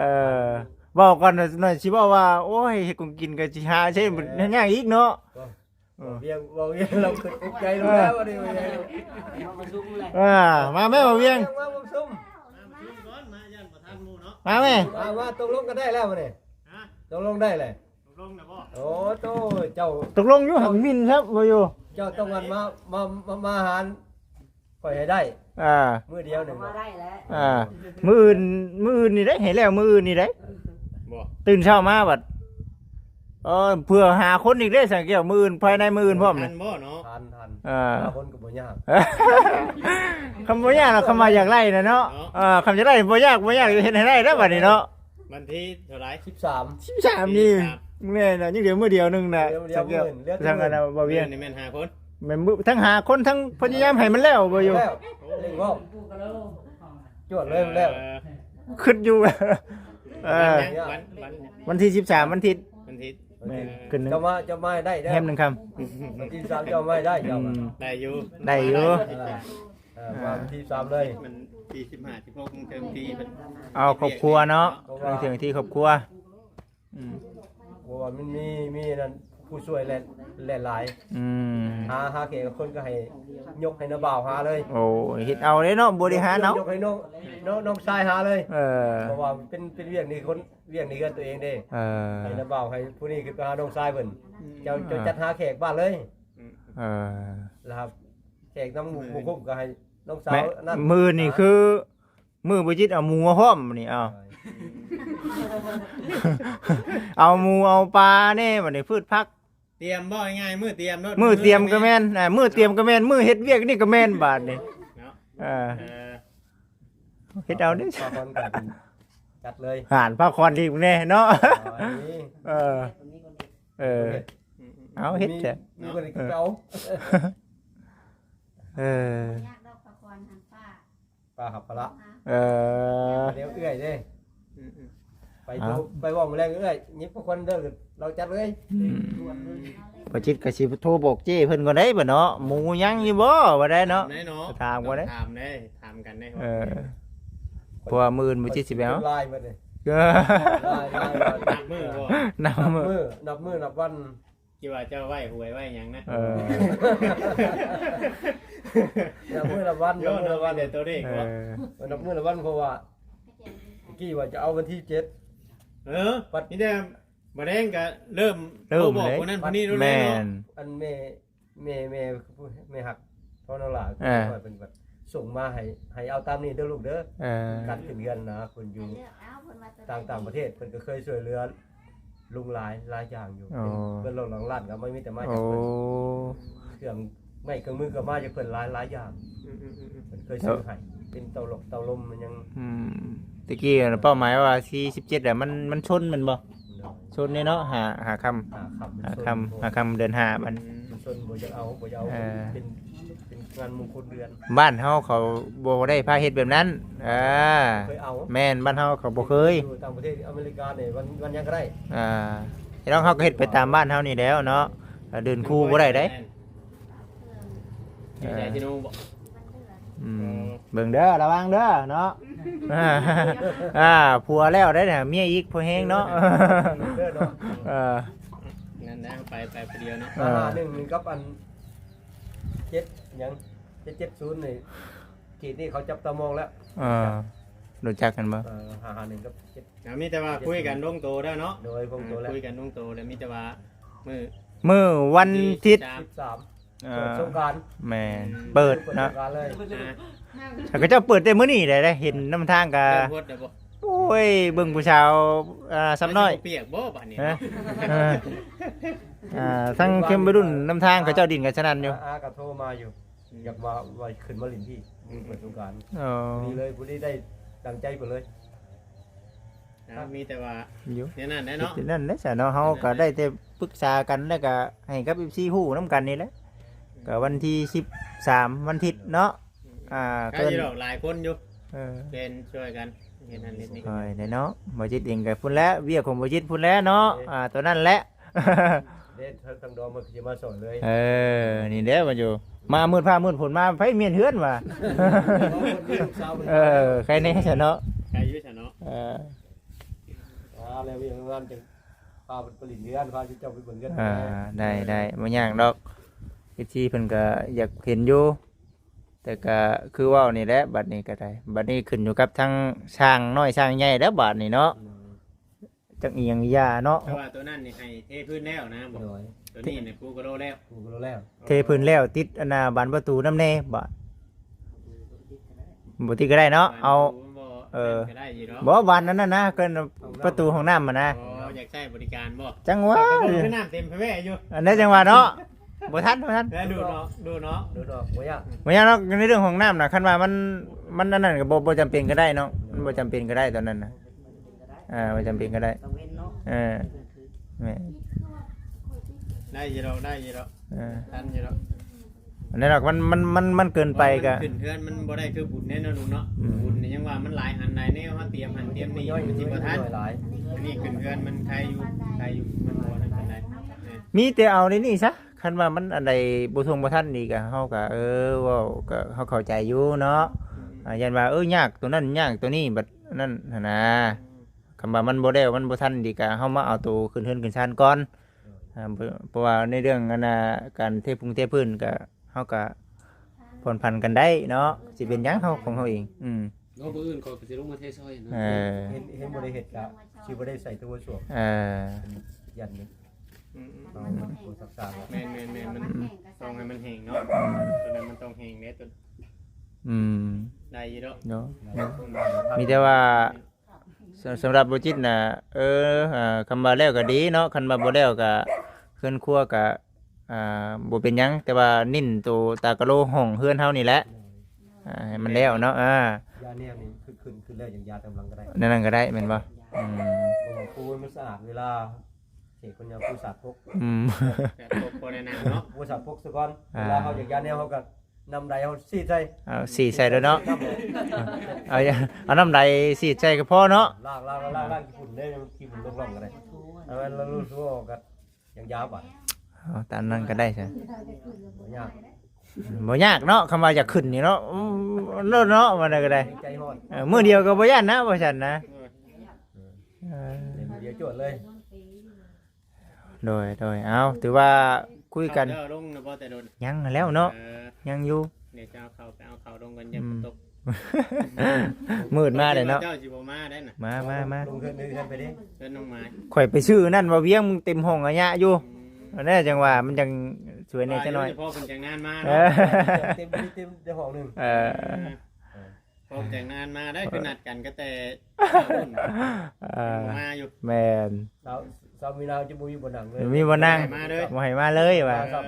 ເວົ້າກ່ອນໜ້ອຍ ຊິເວົ້າວ່າ ໂອ້ຍ ເຮັດຂອງກິນກໍຊິຫາໃຊ້ ເອີ ຍາກອີກເນາະ ເອີ ເວົ້າວຽງ ເວົ້າວຽງ ລາວຄິດໃຈແລ້ວ ເອີ ອັນນີ້ ອ່າ ມາແມ່ ເວົ້າວຽງ ມາປະຊຸມ ມາປະຊຸມກ່ອນ ມາ ຢ້ານບໍ່ທັນໝູ່ເນາະ ມາແມ່ ມາ ມາ ຕົກລົງກັນໄດ້ແລ້ວມື້ນີ້ ຮະ ຕົກລົງໄດ້ແລ້ວ ຕົກລົງແລ້ວບໍ່ ໂອ້ໂຕ ເຈົ້າ ຕົກລົງຢູ່ ເຈົ້າ ຫາກມິນແຊບບໍ່ຢູ່ ເຈົ້າຕ້ອງອັນມາ ມາ ມາ ມາຫາ ຂ້ອຍໃຫ້ໄດ້ ອ່າ ມື້ດຽວໜຶ່ງ ມາໄດ້ແລ້ວ ອ່າ ມື້ອື່ນ ມື້ອື່ນນີ້ເດ້ ໃຫ້ແລ້ວມື້ອື່ນນີ້ເດ້ ບໍ່ ຕື່ນເຊົ້າມາບັດ ເອີ ເພື່ອຫາຄົນອີກເດ້ ສັງກຽວ ມື້ອື່ນ ພາຍໃນມື້ອື່ນພ້ອມ ທັນບໍ່ເນາະ ທັນ ທັນ ອ່າ ຫາຄົນກໍບໍ່ຍາກ ຄຳບໍ່ຍາກ ຄຳວ່າຢາກໄດ້ນະເນາະ ເນາະ ເອີ ຄຳຢາກໄດ້ບໍ່ຍາກ ບໍ່ຍາກ ເຮັດໃຫ້ໄດ້ແລ້ວບັດນີ້ເນາະ ວັນທີເທົ່າໃດ ສິບສາມ ສິບສາມນີ້ ສິບສາມ ແມ່ນນະ ຍັງເຫຼືອມື້ດຽວໜຶ່ງນະ ເຫຼືອມື້ດຽວ ສັງກຽວ ມື້ອື່ນ ເຫຼືອແຕ່ມື້ອື່ນ ທັງອັນນະ ບໍ່ວຽງ ແມ່ນ ແມ່ນຫາຄົນ ແມ່ນມື້ ທັງຫາຄົນ ທັງພະຍາຍາມໃຫ້ມັນແລ້ວບໍ່ຢູ່ ແລ້ວ ເລັ່ງພ້ອມ ຈວດເລີຍ ແລ້ວ ເອີ ຄິດຢູ່ ເອີ ວັນຫຍັງ ວັນ ວັນຫຍັງ ວັນທີສິບສາມ ວັນທິດ ວັນທິດ ແມ່ນ ເອີ ຂຶ້ນໜຶ່ງ ຈະມາ ຈະມາໃຫ້ໄດ້ເດີ ແຮມໜຶ່ງຄ່ຳ ວັນທີສິບສາມ ຈະມາໃຫ້ໄດ້ ເຈົ້າ ອືມ ໄດ້ຢູ່ ໄດ້ຢູ່ ເອີ ເອີ ມາວັນທີສິບສາມເລີຍ ມັນທີສິບຫ້າ ສິບຫົກ ມັນເຕີມທີ ເອົາຄອບຄົວເນາະ ເພາະວ່າ ເຖິງທີ່ຄອບຄົວ ອືມ ເພາະວ່າມັນມີ ມີນັ້ນ ຜູ້ຊ່ວຍແຫຼະ ຫຼາຍໆ ອືມ ຫາ ຫາແຂກຄົນກໍໃຫ້ຍົກໃຫ້ນ້າບ່າວຫາເລີຍ ໂອ້ ເຮັດເອົາເດ້ເນາະ ບໍລິຫານເອົາ ຍົກໃຫ້ນ້ອງ ນ້ອງ ນ້ອງຊາຍຫາເລີຍ ເອີ ເພາະວ່າເປັນ ເປັນວຽກໃນຄົນ ວຽກໃນເຮືອນຕົວເອງເດ້ ເອີ ໃຫ້ນ້າບ່າວ ໃຫ້ຜູ້ນີ້ຂຶ້ນໄປຫານ້ອງຊາຍເພິ່ນ ເຈົ້າ ເຈົ້າຈັດຫາແຂກບ້ານເລີຍ ເອີ ແລ້ວແຂກນຳໝູ່ຄົບກໍໃຫ້ນ້ອງສາວ ແມ່ນ ນັ້ນ ມື້ນີ້ຄື ມື້ບໍ່ຈິດເອົາໝູມາພ້ອມນີ້ ເອົາ ເອົາໝູເອົາປາແດ່ ບັດນີ້ພືດຜັກ ຕຽມບໍ່ ງ່າຍໆ ມື້ຕຽມໂລດ ມື້ຕຽມກໍແມ່ນ ອ່າ ມື້ຕຽມກໍແມ່ນ ມື້ເຮັດວຽກນີ້ກໍແມ່ນບາດນີ້ ເນາະ ເອີ ເອີ ເຮັດເອົາເດ້ ພາຄອນກັນຈັດເລີຍ ຫານພາຄອນອີກແນ່ເນາະ ເອີ ເອີ ເອົາເຮັດແທ້ ມີ ມີຄົນເອົາ ເອີ ຍາກດອກພາຄອນຫັ້ນປ້າ ປ້າຮັບພາລະ ເອີ ດຽວເອື້ອຍເດ້ ອືມໆ ໄປໂທ ເອົ້າ ໄປເວົ້າມື້ແລງເອື້ອຍ ຍິບພາຄອນເດີ ລາວຈັດເລີຍ ອືມ ເອີ ບໍ່ຈິດກໍຊິໂທບອກເຈ້ເພິ່ນກ່ອນໄດ໋ບັດເນາະ ໝູຍັງຢູ່ບໍ່ ວ່າໄດ້ເນາະ ຖາມໄດ້ເນາະ ຖາມກ່ອນໄດ໋ ຕ້ອງຖາມໄດ້ ຖາມກັນໄດ້ ເອີ ເພາະວ່າມື້ອື່ນບໍ່ຈິດຊິໄປເອົາ ເປັນລາຍໝົດເດ້ ເອີ ລາຍ ລາຍ ລາຍ ນັບມື້ບໍ່ ນັບມື້ ນັບມື້ ນັບມື້ ນັບວັນ ຄິດວ່າເຈົ້າໄວ້ຫວຍໄວ້ຫຍັງນະ ເອີ ນັບມື້ນັບວັນ ຍ້ອນ ນັບມື້ນັບວັນ ເອົາແຕ່ຕົວເລກບໍ່ ເອີ ເອີ ນັບມື້ນັບວັນ ເພາະວ່າ ຕະກີ້ວ່າຈະເອົາວັນທີເຈັດ ເອີ ບັດ ມີແຕ່ ບາດແດງກໍເລີ່ມ ເລີ່ມ ໂທບອກ ເລີຍ ຄົນນັ້ນຄົນນີ້ໂລດເນາະ ແມ່ນ ອັນແມ່ ແມ່ ແມ່ ແມ່ຮັກພໍ່ນ້ອງຫຼ້າ ເອີ ເພິ່ນກໍສົ່ງມາໃຫ້ ໃຫ້ເອົາຕາມນີ້ເດີລູກເດີ ເອີ ການຂຶ້ນເຮືອນນະ ເພິ່ນຢູ່ຕ່າງ ຕ່າງປະເທດ ເພິ່ນກໍເຄີຍຊ່ວຍເຫຼືອລຸງຫຼາຍ ຫຼາຍຢ່າງຢູ່ ອໍ ເປັນເຮືອນຫຼອງໆ ກໍມີແຕ່ມາຈາກເພິ່ນ ໂອ້ ເຄື່ອງໄມ້ເຄື່ອງມືກໍມາຈາກເພິ່ນຫຼາຍ ຫຼາຍຢ່າງ ອືມໆໆໆ ເພິ່ນເຄີຍຊື້ໃຫ້ ເປັນເຕົາຫຼົກເຕົາລົມ ມັນຍັງ ອືມ ຕະກີ້ເປົ້າໝາຍວ່າສີ່ສິບເຈັດ ອະ ມັນ ມັນຊົນແມ່ນບໍ່? ໂດຍ ຊົນນີ້ເນາະ ຫ້າ ຫ້າຄ່ຳ ຫ້າຄ່ຳ ຫ້າຄ່ຳ ຊົນ ຫ້າຄ່ຳເດືອນຫ້າບັດ ອືມ ຊົນບໍ່ຢາກເອົາ ບໍ່ຢາກເອົາ ເອີ ເປັນ ເປັນງານມຸງຄຸນເດືອນ ບ້ານເຮົາເຂົາບໍ່ໄດ້ພາເຮັດແບບນັ້ນ ເອີ ເຄີຍເອົາ ແມ່ນ ບ້ານເຮົາເຂົາບໍ່ເຄີຍ ຢູ່ຕ່າງປະເທດ ອາເມລິການີ້ ວັນ ວັນຫຍັງກໍໄດ້ ອ່າ ແຕ່ລາວເຮົາກໍເຮັດໄປຕາມບ້ານເຮົານີ້ແຫຼ້ວເນາະ ເດີນຄູບໍ່ໄດ້ເດ້ ແມ່ນ ຢູ່ໃສ ເອີ ທີ່ໜູບໍ່ ອືມ ເອີ ເບິ່ງເດີ ລະວັງເດີເນາະ ອ່າ ຜົວແລ້ວໄດ້ເນຍ ເມຍອີກພໍແຮງເນາະ ເດີເນາະ ເອີ ນັ້ນແຫຼະ ໄປ ໄປຜູ້ດຽວເນາະ ເອີ ຫ້າຫ້າໜຶ່ງນີ້ກັບອັນ ເຈັດຫຍັງ ເຈັດເຈັດສູນນີ້ ເຂດນີ້ເຂົາຈັບຕາມອງແລ້ວ ເອີ ຮູ້ຈັກກັນບໍ່ ເອີ ຫ້າຫ້າໜຶ່ງກັບເຈັດ ອ່າ ມີແຕ່ວ່າຄຸຍກັນລົງໂຕແລ້ວເນາະ ໂດຍ ລົງໂຕແລ້ວ ອ່າ ຄຸຍກັນລົງໂຕແລ້ວ ມີແຕ່ວ່າມື້ ມື້ວັນທິດ ສິບສາມ ເອີ ເປີດສົງການ ແມ່ນ ອືມ ເປີດເນາະ ເປີດສົງການເລີຍ ອ່າ ແລ້ວເຂົາເຈົ້າເປີດແຕ່ມື້ນີ້ໄດ້ ໄດ້ເຫັນນຳທາງກະ ເລີ່ມຫົດແລ້ວບໍ່ ໂອ້ຍ ເບິ່ງຜູ້ສາວ ອ່າ ຊຳນ້ອຍ ມັນຊິບໍ່ປຽກບໍ່ບາດນີ້ ຮະ ເນາະ ເອີ ອ່າ ທັງເຄັມໄວລຸ້ນນຳທາງເຂົາເຈົ້າດິ້ນກັນສະນັ້ນຢູ່ ອາ ອາກໍໂທມາຢູ່ ອືມ ຢາກວ່າ ວ່າຂຶ້ນມາຫຼິ້ນພີ້ ອືມ ເປີດສົງການ ອໍ ດີເລີຍ ຜູ້ນີ້ໄດ້ດັ່ງໃຈເພິ່ນເລີຍ ອ່າ ມີແຕ່ວ່າ ຢູ່ ແນວນັ້ນແຫຼະເນາະ ແນວນັ້ນແຫຼະຊະເນາະ ເຮົາກໍໄດ້ແຕ່ປຶກສາກັນ ແລ້ວກໍໃຫ້ກັບເອັຟຊີຮູ້ນຳກັນນີ້ແຫຼະ ອືມ ກໍວັນທີສິບສາມ ວັນທິດເນາະ ອືມ ອ່າ ກໍຢູ່ດອກ ຫຼາຍຄົນຢູ່ ເອີ ເປັນຊ່ວຍກັນ ເຮັດນັ້ນເຮັດນີ້ ໂອ້ຍ ແນ່ເນາະ ບໍ່ຈິດເອງກໍພຸ້ນແຫຼະ ວຽກຂອງບໍ່ຈິດພຸ້ນແຫຼະເນາະ ເອີ ອ່າ ຕົວນັ້ນແຫຼະ ເດ້ ທາງດອມເພິ່ນກໍຊິມາສອນເລີຍ ເອີ ນີ້ແຫຼະ ມາຢູ່ ມາມືດຟ້າມືດຝົນມາ ໃຜມ້ຽນເຮືອນວ່າ ເອີ ໃຄແນ່ຊະເນາະ ໃຄຢູ່ຊະເນາະ ເອີ ອ່າ ແລ້ວວຽກງານຈັ່ງພາເພິ່ນໄປຫຼິ້ນເຮືອນ ພາເຈົ້າໄປເບິ່ງເຮືອນ ອ່າ ໄດ້ ໄດ້ ບໍ່ຍາກດອກ ເອັຟຊີເພິ່ນກໍຢາກເຫັນຢູ່ ແຕ່ກໍຄືເວົ້ານີ້ແຫຼະ ບັດນີ້ກໍໄດ້ ບັດນີ້ຂຶ້ນຢູ່ກັບທາງຊ່າງນ້ອຍຊ່າງໃຫຍ່ແລ້ວ ບາດນີ້ເນາະ ອືມ ຈັກອີ່ຫຍັງອີ່ຢ່າເນາະ ແຕ່ວ່າຕົວນັ້ນນີ້ໃຫ້ເທພື້ນແລ້ວນະ ບອກ ໂດຍ ຕົວນີ້ນີ້ປູກະໂລແລ້ວ ປູກະໂລແລ້ວ ເທພື້ນແລ້ວ ຕິດອັນນ່າບານປະຕູນຳແດ່ ບາດ ບໍ່ຕິດກໍໄດ້ເນາະ ເອົາ ເອີ ບໍ່ ບານນັ້ນນະ ເອີ້ນປະຕູຫ້ອງນ້ຳຫັ້ນນະ ອໍ ຢາກໃຊ້ບໍລິການບໍ່ ຈັ່ງຫວະ ແຕ່ກໍບໍ່ຄືນ້ຳເຕັມພະແວຢູ່ ອັນນັ້ນຈັ່ງຫວະເນາະ ບໍ່ທັນ ບໍ່ທັນ ແລ້ວດູດເນາະ ດູດເນາະ ດູດເນາະ ບໍ່ຍາກ ບໍ່ຍາກເນາະ ໃນເລື່ອງຫ້ອງນ້ຳນະ ຄັນວ່າມັນ ມັນອັນນັ້ນກໍບໍ່ ບໍ່ຈຳເປັນກໍໄດ້ເນາະ ມັນບໍ່ຈຳເປັນກໍໄດ້ຕອນນັ້ນນະ ອ່າ ບໍ່ຈຳເປັນກໍໄດ້ ເອີ ແມ່ນ ໄດ້ຢູ່ດອກ ໄດ້ຢູ່ດອກ ເອີ ທັນຢູ່ດອກ ອັນນັ້ນດອກ ມັນ ມັນ ມັນ ມັນເກີນໄປກໍ ມັນຂຶ້ນເຮືອນມັນບໍ່ໄດ້ຄືບຸນແນ່ນອນເນາະ ອືມ ບຸນນີ້ຍັງວ່າມັນຫຼາຍອັນຫຼາຍແນວ ເຮົາຕຽມຫັ້ນຕຽມນີ້ມັນຊິບໍ່ທັນ ອັນນີ້ຂຶ້ນເຮືອນມັນໄຄຢູ່ ໄຄຢູ່ ມັນບໍ່ນັ້ນປານໃດ ມີແຕ່ເອົາໃນນີ້ຊະ ຄັນວ່າມັນອັນໃດບໍ່ທົ່ງບໍ່ທັນນີ້ກໍ ເຮົາກໍ ເອີ ເວົ້າກໍ ເຮົາເຂົ້າໃຈຢູ່ເນາະ ອ່າ ຢ້ານວ່າ ເອີ ຍາກຕົວນັ້ນຍາກຕົວນີ້ ບັດນັ້ນຫັ້ນນະ ຄຳວ່າມັນບໍ່ແລ້ວ ມັນບໍ່ທັນດີກະ ເຮົາມາເອົາໂຕຂຶ້ນເຮືອນຂຶ້ນຊານກ່ອນ ອ່າ ເພາະວ່າໃນເລື່ອງອັນນ່າ ການເທປຸງເທພື້ນກະ ເຮົາກະຜ່ອນຜັນກັນໄດ້ເນາະ ຊິເປັນຫຍັງເຮົາຂອງເຮົາເອງ ອືມ ເນາະ ມື້ອື່ນຂ້ອຍກໍຊິລົງມາເທຊອຍນະ ເອີ ເຫັນ ເຫັນບໍ່ໄດ້ເຮັດກະຊິບໍ່ໄດ້ໃສ່ໂທສວມ ເອີ ຢ້ານມັນ ອືມໆ ເອົາມັນບໍ່ຊັກສາ ແມ່ນໆໆ ມັນ ອືມ ຕ້ອງໃຫ້ມັນແຫ້ງເນາະ ຕົວນັ້ນມັນຕ້ອງແຫ້ງເດ້ຕົວ ອືມ ໄດ້ຢູ່ດອກ ເນາະ ເນາະ ມີແຕ່ວ່າ ສ- ສຳລັບບໍ່ຈິດນະ ເອີ ອ່າ ຄຳວ່າແລ້ວກໍດີເນາະ ຄັນວ່າບໍ່ແລ້ວກໍເຮືອນຄົວກໍ ອ່າ ບໍ່ເປັນຫຍັງ ແຕ່ວ່າເນັ້ນໂຕຕາກະໂລຫ້ອງເຮືອນເຮົານີ້ແຫຼະ ອ່າ ໃຫ້ມັນແລ້ວເນາະ ອ່າ ຢາແນວນີ້ ຄື ຄື ຄືແລ້ວຍັງຢາທາງຫຼັງກໍໄດ້ ແນວນັ້ນກໍໄດ້ແມ່ນບໍ່? ອືມ ບໍ່ວ່າປູໃຫ້ມັນສະອາດ ເວລາເສກຄົນຍາປູສາດປົກ ອືມ ສາດປົກບໍ່ໄດ້ນານເນາະ ປູສາດປົກຊະກ່ອນ ອ່າ ເວລາເຮົາຢາກຢາແນວເຮົາກໍ ນ້ຳໃດເຮົາສີດໃສ່ ເອົາສີດໃສ່ໂລດເນາະ ເອົາ ເອົານ້ຳໃດສີດໃສ່ກໍພໍເນາະ ລ້າງ ລ້າງ ລ້າງ ລ້າງຂີ້ຝຸ່ນເດ້ ຂີ້ຝຸ່ນລົງໆກໍໄດ້ ເອົາແມ່ນລະລູດອອກກໍຍັງຢາວບາດ ເອົາຕາມນັ້ນກໍໄດ້ຊະ ບໍ່ຍາກ ບໍ່ຍາກເນາະ ຄຳວ່າຢາກຂຶ້ນນີ້ເນາະ ອືມ ໂລດເນາະ ວ່າໄດ້ກໍໄດ້ ໃຈຮ້ອນ ເອີ ມື້ດຽວກໍບໍ່ຢ້ານນະ ວ່າຊັ້ນນະ ເອີ ເອີ ດຽວຈວດເລີຍ ໂດຍ ໂດຍ ເອົາ ຖືວ່າຄຸຍກັນ ເຂົ້າເຈົ້າລົງນະບໍ່ແຕ່ດົນ ຍັງຫັ້ນແລ້ວເນາະ ເອີ ຍັງຢູ່ ດຽວຈະເອົາເຂົ້າໄປເອົາເຂົ້າລົງກ່ອນ ຢ້ານ ອືມ ຝົນຕົກ ມືດມາເດ້ເນາະ ເຈົ້າຊິບໍ່ມາໄດ້ນະ ມາ ມາ ມາ ລົງເຮືອນ ເຮືອນໄປເດ້ ເຮືອນນ້ອງໝາຍ ຂ້ອຍໄປຊື້ນັ້ນວ່າວຽງ ເຕັມຫ້ອງອາຍະຢູ່ ອືມ ອັນນັ້ນຈັ່ງວ່າມັນຈັ່ງສວຍແດ່ຈັກໜ້ອຍ ວ່າຢູ່ ພໍເພິ່ນຈາກງານມາ ເອີ ເນາະ ເຕັມ ເຕັມ ເຕັມຫ້ອງໜຶ່ງ ເອີ ເອີ ເອີ ອອກຈາກງານມາໄດ້ ຄືນັດກັນກໍແຕ່ເຊົ້າພຸ້ນ ເອີ ຍັງບໍ່ມາຢູ່ ແມ່ນ ຊາວ ຊາວມີນາຈະບໍ່ມີບ່ອນນັ່ງເລີຍ ບໍ່ມີບ່ອນນັ່ງ ບໍ່ໃຫ້ມາເລີຍ ບໍ່ໃຫ້ມາເລີຍວ່າ ເອີ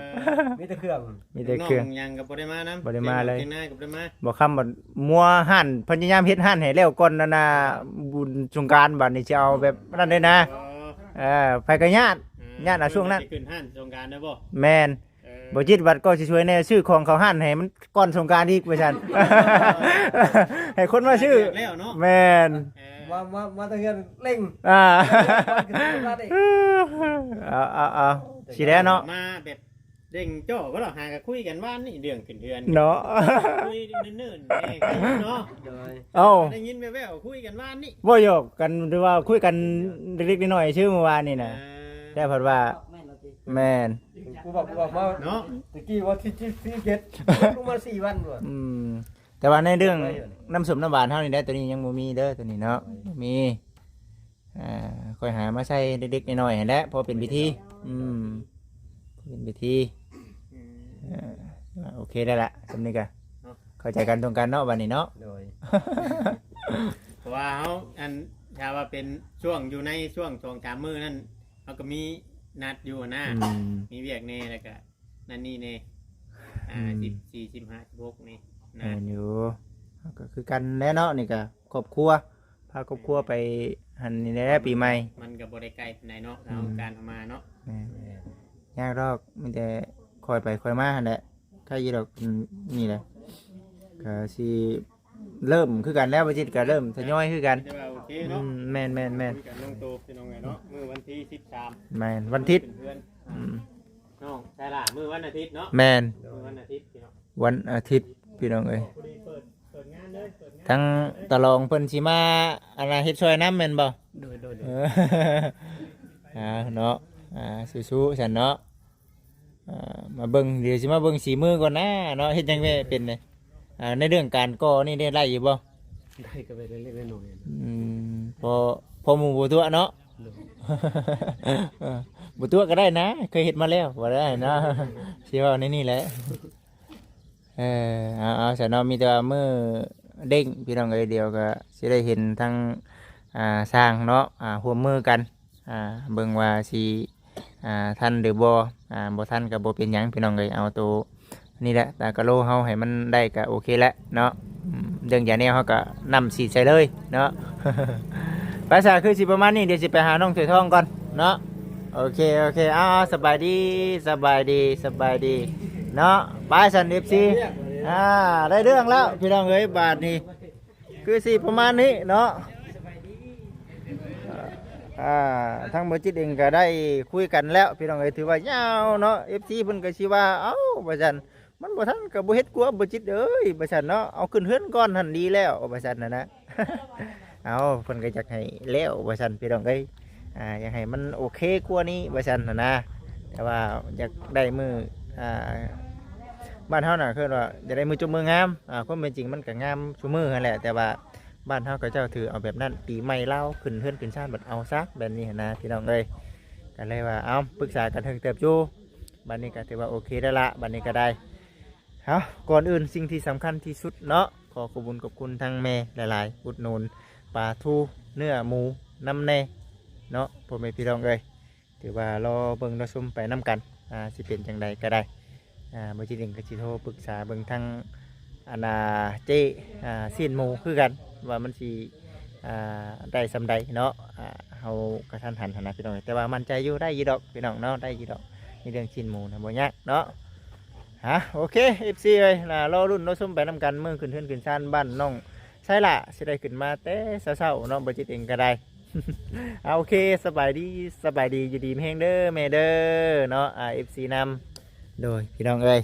ມີແຕ່ເຄື່ອງ ມີແຕ່ເຄື່ອງ ນ້ອງຫຍັງກໍບໍ່ໄດ້ມານຳ ບໍ່ໄດ້ມາເລີຍ ເຈັນນ້ອຍກໍບໍ່ໄດ້ມາ ບໍ່ຄຳບັດມົວຮ້ານ ພະຍາຍາມເຮັດຮ້ານໃຫ້ແລ້ວກ່ອນນັ້ນນະ ບຸນສົງການ ບັດນີ້ຊິເອົາແບບນັ້ນເດ້ນະ ອໍ ເອີ ໃຜກໍຍາດ ເອີ ຍາດນະຊ່ວງນັ້ນ ເພິ່ນຊິຂຶ້ນຮ້ານສົງການເດີບໍ່ ແມ່ນ ເອີ ບໍ່ຈິດບັດກໍຊິຊ່ວຍແດ່ ຊື້ຂອງເຂົ້າຮ້ານໃຫ້ມັນກ່ອນສົງການອີກ ວ່າຊັ້ນ ໃຫ້ຄົນມາຊື້ ແລ້ວເນາະ ແມ່ນ ເອີ ມາ ມາ ມາແຕ່ເຮືອນເລັ່ງ ອ່າ ເອີ ເອົາ ເອົາ ເອົາ ຊິແລ້ວເນາະ ມາແບບເລັ່ງຈໍ້ບໍ່ລະ ຫາກໍຄຸຍກັນວານນີ້ເລື່ອງຂຶ້ນເຮືອນເນາະ ຄຸຍເນີນໆແດ່ເນາະ ໂດຍ ເອົ້າ ໄດ້ຍິນແວ່ວໆ ຄຸຍກັນວານນີ້ ເວົ້າຫຍອກກັນ ຫຼືວ່າຄຸຍກັນເລັກໆນ້ອຍໆຊື່ມື້ວານນີ້ນະ ເອີ ແຕ່ເພິ່ນວ່າ ແມ່ນ ກູບອກ ກູບອກມາເນາະ ຕະກີ້ວ່າທີສິບເຈັດ ລົງມາສີ່ວັນພຸ້ນ ອືມ ແຕ່ວ່າໃນເລື່ອງນ້ຳສົ້ມນ້ຳຫວານເຮົານີ້ໄດ໋ ໂຕນີ້ຍັງບໍ່ມີເດີ ໂຕນີ້ເນາະ ບໍ່ມີ ອ່າ ຄ່ອຍຫາມາໃສ່ເລັກໆນ້ອຍໆຫັ້ນແຫຼະ ພໍເປັນພິທີ ອືມ ເປັນພິທີ ອືມ ເອີ ໂອເຄແລ້ວລະ ສ່ຳນີ້ກະ ເນາະ ເຂົ້າໃຈກັນຕົງກັນເນາະ ບັດນີ້ເນາະ ໂດຍ ເພາະວ່າເຮົາ ອັນ ຖ້າວ່າເປັນຊ່ວງ ຢູ່ໃນຊ່ວງສອງສາມມື້ນັ້ນ ເຮົາກໍມີນັດຢູ່ຫັ້ນນາ ອືມ ມີວຽກແດ່ ແລ້ວກະນັ້ນນີ້ແດ່ ອ່າ ອືມ ສິບສີ່ ສິບຫ້າ ສິບຫົກນີ້ນະ ແມ່ນຢູ່ ເຮົາກໍຄືກັນແຫຼະເນາະ ນີ້ກໍຄອບຄົວ ພາຄອບຄົວໄປຫັ້ນນີ້ແຫຼະ ປີໃໝ່ ມັນກໍບໍ່ໄດ້ໄກປານໃດເນາະ ອືມ ເຮົາການເຮົາມາເນາະ ແມ່ນ ແມ່ນ ຍາກດອກ ມີແຕ່ຄ່ອຍໄປຄ່ອຍມາຫັ້ນແຫຼະ ໃກ້ຢູ່ດອກ ອືມ ນີ້ແຫຼະ ກໍຊິ ເລີ່ມຄືກັນແລ້ວ ບໍ່ຈິດກໍເລີ່ມທະຍອຍຄືກັນ ແຕ່ວ່າໂອເຄເນາະ ອືມ ແມ່ນໆໆ ຄຸຍກັນລົງໂຕ ພີ່ນ້ອງເອີຍເນາະ ມື້ວັນທີສິບສາມ ແມ່ນ ວັນທິດ ຂຶ້ນເຮືອນ ອືມ ນ້ອງ ໃຊ່ລະ ມື້ວັນອາທິດເນາະ ແມ່ນ ມື້ວັນອາທິດພີ່ນ້ອງ ວັນອາທິດພີ່ນ້ອງເອີຍ ພໍດີເປີດ ເປີດງານເລີຍ ເປີດງານ ທາງຕະຫຼອງເພິ່ນຊິມາ ອັນນ່າ ເຮັດຊ່ອຍນຳແມ່ນບໍ່? ໂດຍໆໆ ເອີ ອ່າ ເນາະ ອ່າ ສູ້ໆ ຊັ້ນເນາະ. ອ່າ ມາເບິ່ງ ດຽວຊິມາເບິ່ງສີມືກ່ອນນາເນາະ ເຮັດຫຍັງແມ່ເປັນເດ ອ່າ ໃນເລື່ອງການກໍ່ນີ້ໄດ້ ໄດ້ຢູ່ບໍ່? ໄດ້ກໍໄປເລັກໆນ້ອຍໆ ອືມ ພໍ ພໍໝູ່ບໍ່ຕົວະເນາະ ໂດຍ ເອີ ບໍ່ຕົວະກໍໄດ້ນາ ເຄີຍເຮັດມາແລ້ວ ບໍ່ໄດ້ເນາະ ຊິເວົ້າໃນນີ້ແຫຼະ ເອີ ເອົາໆ ຊັ້ນເນາະ ມີແຕ່ວ່າມື້ເດ້ງ ພີ່ນ້ອງເອີຍ ດຽວກໍຊິໄດ້ເຫັນທາງ ອ່າ ຊ່າງເນາະ ອ່າ ຮ່ວມມືກັນ ອ່າ ເບິ່ງວ່າຊິ ອ່າ ທັນຫຼືບໍ່ ອ່າ ບໍ່ທັນກໍບໍ່ເປັນຫຍັງພີ່ນ້ອງເອີຍ ເອົາໂຕນີ້ແຫຼະ ຕາກະໂລເຮົາໃຫ້ມັນໄດ້ກໍໂອເຄແຫຼະເນາະ ອືມ ເລື່ອງຢາແນວເຮົາກໍນ້ຳສີດໃສ່ເລີຍເນາະ ໄປຊະ ຄືຊິປະມານນີ້ ດຽວຊິໄປຫານ້ອງຖ້ວຍທອງກ່ອນເນາະ ໂອເຄ ໂອເຄ ເອົາ ເອົາ ສະບາຍດີ ສະບາຍດີ ສະບາຍດີເນາະ ໄປຊັ້ນ ເອັຟຊີ ອ່າ ໄດ້ເລື່ອງແລ້ວພີ່ນ້ອງເອີຍ ບາດນີ້ ຄືຊິປະມານນີ້ເນາະ ອ່າ ທາງບໍ່ຈິດເອງກໍໄດ້ຄຸຍກັນແລ້ວພີ່ນ້ອງເອີຍ ຖືວ່າຍາວເນາະ ເອັຟຊີເພິ່ນກໍຊິວ່າ ເອົ້າ ວ່າຊັ້ນ ມັນບໍ່ທັນກໍບໍ່ເຮັດກວ່າບໍ່ຈິດເອີຍ ວ່າຊັ້ນເນາະ ເອົາຂຶ້ນເຮືອນກ່ອນຫັ້ນດີແລ້ວ ວ່າຊັ້ນຫັ້ນນະ ເອົາ ເພິ່ນກໍຢາກໃຫ້ແລ້ວ ວ່າຊັ້ນພີ່ນ້ອງເອີຍ ອ່າ ຢາກໃຫ້ມັນໂອເຄກວ່ານີ້ ວ່າຊັ້ນຫັ້ນນະ ແຕ່ວ່າຢາກໄດ້ມື້ ອ່າ ບ້ານເຮົານະ ເອີ້ນວ່າຢາກໄດ້ມື້ຈົບມື້ງາມ ອ່າ ຄວາມເປັນຈິງມັນກໍງາມຊຸມື້ຫັ້ນແຫຼະ ແຕ່ວ່າ ບ້ານເຮົາເຂົາເຈົ້າຖືເອົາແບບນັ້ນ ປີໃໝ່ລາວຂຶ້ນເຮືອນຂຶ້ນຊານ ບັດເອົາຊະແບບນີ້ຫັ້ນນະ ພີ່ນ້ອງເອີຍ ກໍເລີຍວ່າ ເອົ້າ ປຶກສາກັນເຖິງເຕີບຢູ່ ບັດນີ້ກໍຖືວ່າໂອເຄແລ້ວລະ ບັດນີ້ກໍໄດ້ ເອົ້າ ກ່ອນອື່ນສິ່ງທີ່ສຳຄັນທີ່ສຸດເນາະ ຂໍຂອບຄຸນຂອບຄຸນທາງແມ່ຫຼາຍໆ ອຸດໜູນປາທູເນື້ອໝູນຳແດ່ເນາະ ພໍ່ແມ່ພີ່ນ້ອງເອີຍ ຖືວ່າລໍເບິ່ງລໍຊົມໄປນຳກັນ ອ່າ ຊິເປັນຈັ່ງໃດກໍໄດ້ ອ່າ ບໍ່ຈິດເອງກໍຊິໂທປຶກສາເບິ່ງທາງ ອັນນ່າ ເຈ້ ອ່າ ຊີ້ນໝູຄືກັນ ວ່າມັນຊິ ອ່າ ໄດ້ສ່ຳໃດເນາະ ອ່າ ເຮົາກະທັນຫັນຫັ້ນນະພີ່ນ້ອງ ແຕ່ວ່າໝັ້ນໃຈຢູ່ ໄດ້ຢູ່ດອກພີ່ນ້ອງເນາະ ໄດ້ຢູ່ດອກ ໃນເລື່ອງຊີ້ນໝູນະ ບໍ່ຍາກເນາະ ຮະ ໂອເຄ ເອັຟຊີເອີຍ ລໍລຸ້ນລໍຊົມໄປນຳກັນ ມື້ຂຶ້ນເຮືອນຂຶ້ນຊານບ້ານນ້ອງ ໃຊ່ລະ ຊິໄດ້ຂຶ້ນມາແຕ່ເຊົ້າໆເນາະ ບໍ່ຈິດເອງກໍໄດ້ ເອົາ ໂອເຄ ສະບາຍດີ ສະບາຍດີ ຢູ່ດີມີແຮງເດີແມ່ເດີເນາະ ອ່າ ເອັຟຊີນຳ ໂດຍ ພີ່ນ້ອງເອີຍ